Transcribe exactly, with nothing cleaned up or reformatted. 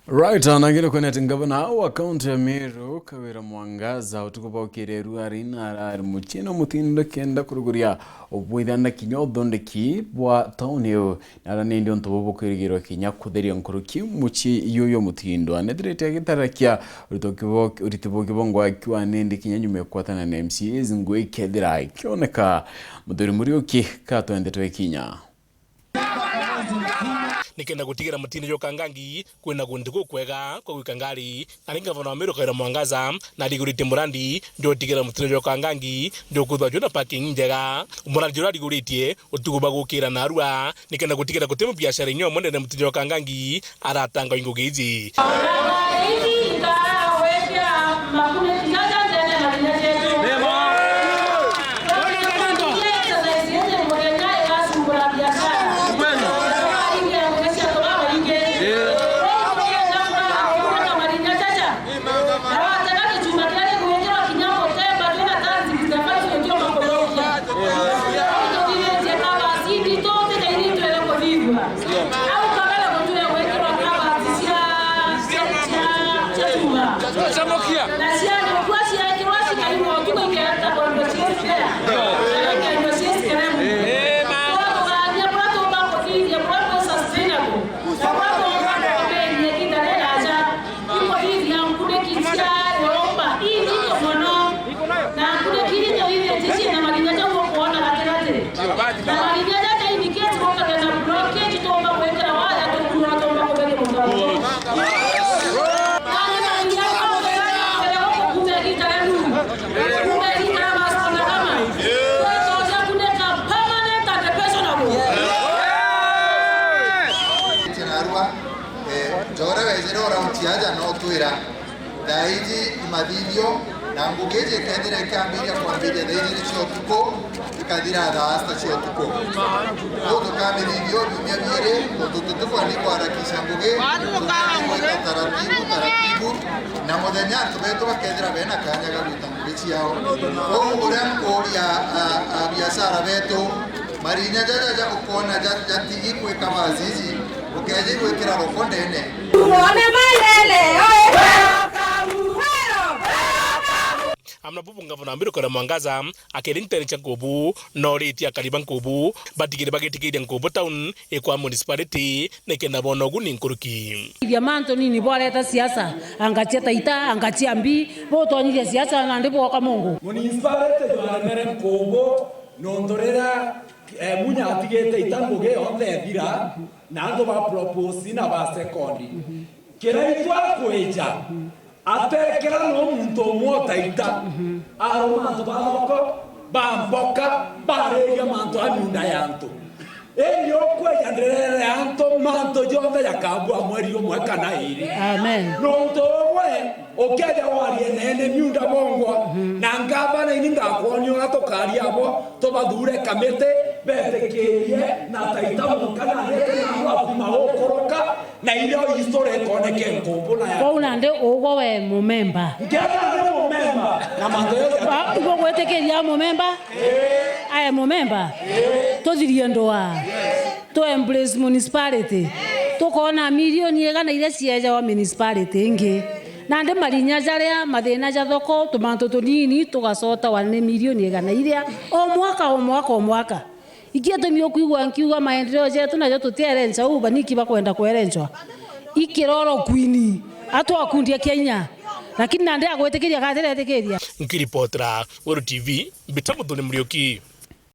Right, anagire kwene ati ngavana wa kaunti ya Meru, Kawira Mwangaza, utuku bwa ukiria rua ari na arari muchino mutindo kenda kuruguria ubwithana kinya uthondeki bwa tauni iu. Nara nindi untu bubu bukwirigirwa kinya kutheria nkuruki mucii yuyu mutindo. Anethirite agitarakia uriti bwa, uriti bwa kibongo akiwa nindi kinya nyuma ya kwatana na M C As ngui kethira ikioneka. Muthuri Muriuki, ka twende twe kinya. Nikenda gutigira mutindo jwa Kangangi kwina guntu gukwega kwa gwika ngari, na ringi gavana wa Meru Kawira Mwangaza nariguritie murandi jwa gutigira mutindo jwa Kangangi jukwithwa jwina parking njega. Murandi juria ariguritie utuku bwa gukira narua, nikenda gutigira guti mubiashara inya umwe ndene mutindo jwa Kangangi aratanga ngugi iji. Au kabere gutwire gwikirwa kabati cia, cia, cia, cia chuma. Na ciarikua ciekirwa cikarigwa utuku ikereta kwendwa ciĩ spare. Kana ikendwa ciĩ scrap. Twathugania buria tuumba kuthithia buria bu sustainable. Na buria tuumba kuthithia ihinda riraja. Ikuthithia nkuniki cia nyomba inyingi mono. Na nkuniki iria ithiite ciina marinya jau ukwona gatigati. Na marinya jaja indicate gukagea na blockage, tuumba gwikira waya, tukurura, tuumba kugeria muthanga. Kana na inya kwa muthenya wa mbere gukuuma igiita riu. Kuuma igiita ria Pastor Ndagama. Twitoja kuneka permanent and pensionable. Narua, eh, njore wejire o raundi aja no twira. Thaa iji imathithio, na ngugi iji ikethira ikiambiria kwambiria thaa ijiri cia utuku, ikathira thaa sita cia utuku. Riu tukamithithio biumia biiri, untu tutukwenda ni kwarakisha ngugi, tukamithithia taratibu, taratibu, na muthenya antu betu bakethira bena kanya ga gwita ngugi ciao. Kou uria nkuuria a, a biashara betu, marinya jaja ja ukwona ja, jatigi gwika bazizi, ukeeji gwikira roko ndene. Tuone maendeleo, eh. Amna bubu ngavana wa Meru Kawira Mwangaza akeri ntere cia Nkubu, na oritie akari ba Nkubu batigire bagitikiria Nkubu town ikwa municipality nikenda boona uguni nkuruki. Ithia mantu nini bwareta siasa, anga cia Taita, anga cia mbi, butonyithia siasa nandi bwoka mungu. Municipality jwaremere Nkubu nontu riria, eh, Munya atigite ita ngugi yonthe ethira, na antu ba propose na ba second. Kiria itwakwija, atekira no muntu umwe o Taita, aruma antu ba thoko, ba mboka, bariria mantu a miunda ya antu. Indi ukweja ndirere antu mantu jonthe jakabua mweri umwe kana iri. Amen. Nontu ugwe ukeja warie neene miunda bongwa, na ngavana ini ngakwonia uria tukaria abo, tubathure kamiti, betikirie na Taita mwanka na arete na andu akuma gukuruka, na irio history ikoneke Nkubu na ya. Kwou nandi ugwe we mumemba. Ngenda ndi mumemba na mantu jonthe. Igwe gwitikiria mumemba? Ae mumemba, tuthirie ndwaa, tu embrace municipality, tukoona milioni igana iria ciejawa municipality ingi. Nandi marinya jaria, mathina ja thoko, tumantu tunini, tugacotawa ni milioni igana iria o mwaka, o mwaka, o mwaka. Iki itumi ukwigua nkiuga maendeleo jetu najo tutierenca uu baniki bakwenda kwerencwa. Ikiroro kwini, atwakundia kia inya. Lakini nandi agwitikiria kana tiretikiria. Nkiripotera Weru T V, Mbita Muthoni Muriuki.